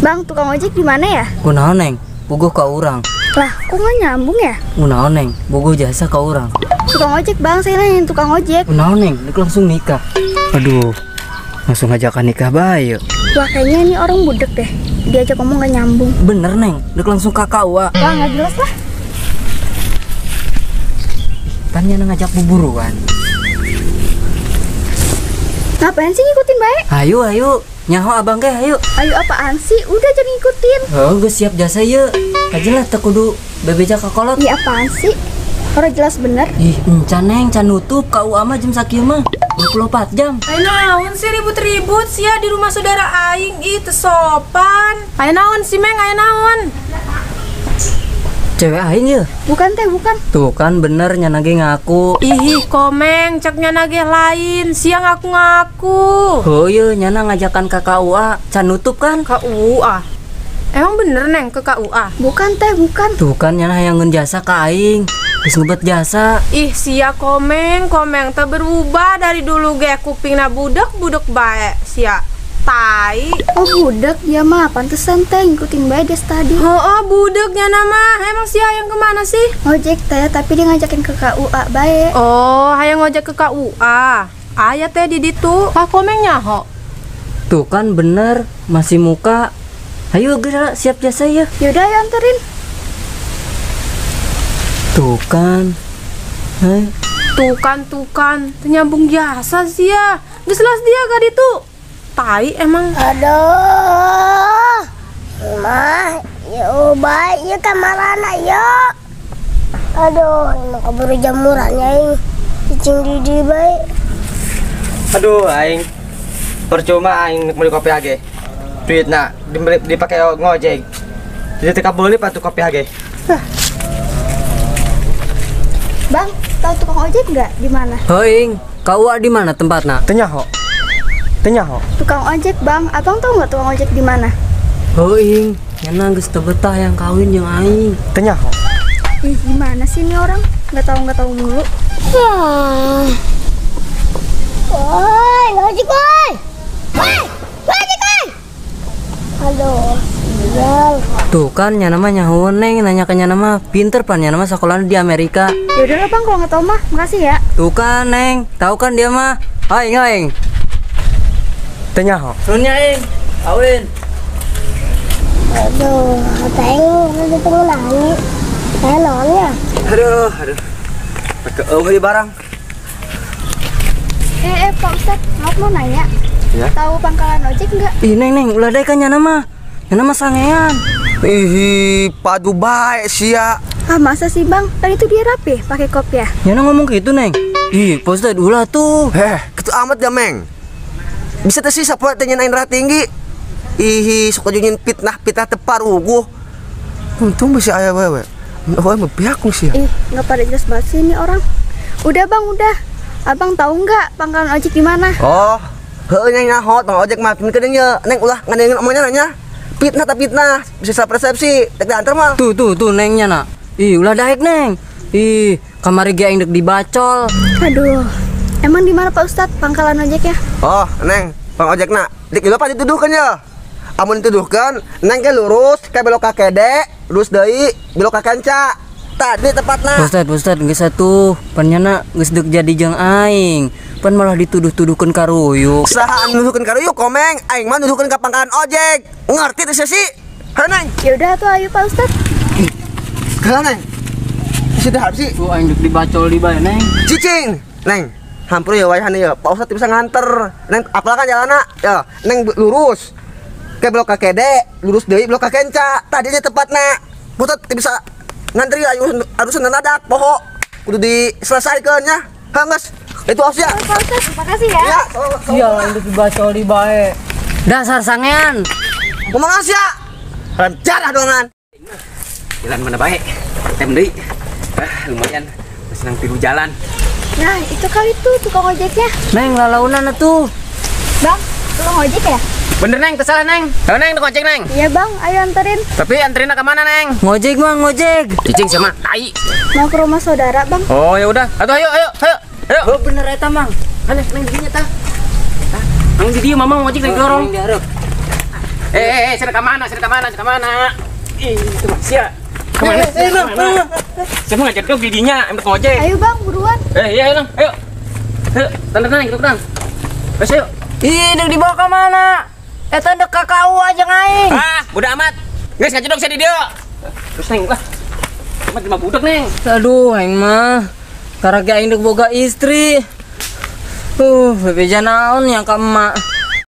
Bang, tukang ojek di mana ya? Kunaon, Neng? Bogoh ka urang. Lah, kok nggak nyambung ya? Kunaon, Neng? Bogoh jasa ka urang. Tukang ojek, Bang, saya nanyain tukang ojek. Kunaon, Neng? Dek langsung nikah. Aduh, langsung ngajakan nikah bae. Wah, kayaknya ini orang budek deh. Diajak ngomong nggak nyambung. Bener, Neng. Dek langsung kakak wa. Wah, nggak jelas lah. Tanya ngajak buburuan. Ngapain sih ngikutin bae? Ayo, ayo. Nyaho abang ge, ayo. Ayo apaan sih? Udah jangan ngikutin. Oh, gue siap jasa ye. Aja lah teu kudu bebeja ka kolot. Iya apaan sih? Ora jelas bener. Ih, encan Neng, can nutup ka UA mah jam sakieu mah. 24 jam. Ayo naon sih ribut-ribut sia di rumah saudara aing, ih teu sopan. Ayo naon sih Meng, ayo naon? Cewek aing ya? Bukan teh, bukan. Tuh kan bener nyana ge ngaku. Ih, komeng cek nyana ge lain, siang aku ngaku. Oh iya, nyana ngajakan ke KUA, can nutup kan? KUA. Emang bener Neng ke KUA? Bukan teh, bukan. Tuh kan nyana hayang jasa ka aing. Geus ngebet jasa. Ih, sia komeng, komeng teh berubah dari dulu ge kupingna budek-budek bae sia. Tai. Oh budek ya mah, pantesan teh ngikutin bae des tadi. Oh, budeknya nama. Emang sih hayang kemana sih? Ngojek teh, tapi dia ngajakin ke KUA bae. Oh, hayang ngojek ke KUA. Aya teh di ditu. Pak komeng nyaho. Tuh kan bener, masih muka. Ayo geura siap jasa ya. Yaudah ayo anterin. Tuh kan. Hai. Tuh kan, nyambung jasa sih ya. Geus lah dia ka ditu. Tai emang. Aduh, mah, yo baik ya kamarana yo. Aduh, emang keburu jamurannya ini, cicing di baik. Aduh, aing percuma aing beli kopi age. Duit nak dipakai ngojek. Jadi teka beli patu kopi age. Bang, tahu tukang ojek nggak di mana? Hoing, kau di mana tempatnya? Tanya ho. Tanya ho. Tukang ojek bang, abang tahu nggak tukang ojek di mana? Hoing, nyana geus teu betah yang kawin jeung aing. Tanya ho. Ih, gimana sih ini orang? Nggak tahu mulu. Woi, ngojek woi. Woi, ngojek woi. Aduh, sial. Tuh kan nyana mah nyaho Neng, nanya ke nyana mah pinter pan nyana mah sekolahnya di Amerika. Ya udah lah bang, kalau nggak tahu mah, makasih ya. Tuh kan Neng, tahu kan dia mah. Aing aing. Tanya ho. Nunya aing, awin. Aduh, aing udah pengulangi. Saya nonnya. Aduh, aduh. Pakai eueuh di barang. Pak Ustadz, maaf mau nanya. Ya? Tahu pangkalan ojek nggak? Ih, Neng, Neng, ulah deh kan nyana mah. Nyana mah sangean. Ih, padu bae sia. Ah, masa sih, Bang? Tadi itu dia rapi pakai kopiah. Nyana ngomong gitu, Neng. Ih, Pak Ustadz, ulah tuh. Heh, gitu amat ya, Meng. Bisa teh sih sapoe teh nyenain darah tinggi. Ih, suka nyin fitnah-fitnah teparuguh. Untung bisa aya wewe. Oh, membiak sih. Ih, nggak pada jelas banget sih ini orang. Udah, Bang, udah. Abang tahu nggak pangkalan ojek di mana? Oh, heuh nya nyaho tong ojek mah keun nya. Neng ulah ngadengin omongannya nanya. Fitnah tak fitnah, bisa salah persepsi. Dek diantar mah. Tuh tuh tuh Nengnya nak. Ih, ulah daek Neng. Ih, kamari ge aing dek dibacol. Aduh. Emang di mana Pak Ustadz pangkalan ojeknya? Oh, Neng, pang ojek nak. Dik ieu apa dituduhkeun ya? Amun dituduhkeun, Neng ke lurus, ke belok ka kede, lurus deui, belok ka kenca. Tadi tepatna. Ustadz, Ustadz geus atuh, pan nyana geus deuk jadi jeung aing. Pan malah dituduh-tuduhkeun ka ruyuk. Saha anu nuduhkeun ka ruyuk komeng, aing mah nuduhkeun ka pangkalan ojek. Ngerti teh sih? Heuh Neng. Ya udah tuh ayo Pak Ustadz. Geura Neng. Sudah sih. Tuh aing deuk dibacol di bae Neng. Cicing, Neng. Hampir ya wayahna ya. Pak Ustadz bisa nganter. Neng apal kan jalanna? Ya, Neng lurus. Ke belok ka kede, lurus deui belok ka kenca. Tadi tepatna. Ustadz bisa ngantri ayo harus nanadak pokok kudu diselesaikan ya. Geus itu harus ya. Makasih ya. Ya, iya itu dibacol di bae. Dasar sangean. Kumaha sia? Rencana dongan. Jalan mana bae? Tem deui. Ah, lumayan masih nang tilu jalan. Nah, itu kali tuh tukang ojeknya. Neng, lalaunan atuh. Bang, tukang ojek ya? Bener Neng, tersalah Neng. Halo Neng, tukang ojek Neng. Iya Bang, ayo anterin. Tapi anterin ke mana Neng? Ngojek Bang, ngojek. Cicing sama tai. Mau ke rumah saudara Bang. Oh ya udah, atuh ayo ayo ayo. Ayo. Oh bener eta Mang. Neng, Neng di dinya tah. Neng di dieu Mama ngojek lagi dorong. Neng dihareup. Saya ke mana? Saya ke mana? Saya ke mana? Ih, itu masih ya. Kemana? Kemana? Saya mau ngajak dong didinya, emang ngojek. Ayo bang, buruan. Iya, ayo, ayo. Ayo, tanda-tanda gitu kan. Ayo, ayo. Ih, dek dibawa ke mana? Eta dek ka KUA jeung aing. Ah, bodoh amat. Geus ngajak dong saya di dieu. Terus neng lah. Cuma terima budak neng. Aduh, aing mah. Karena aing dek boga istri. Bebeja naon yang ka emak.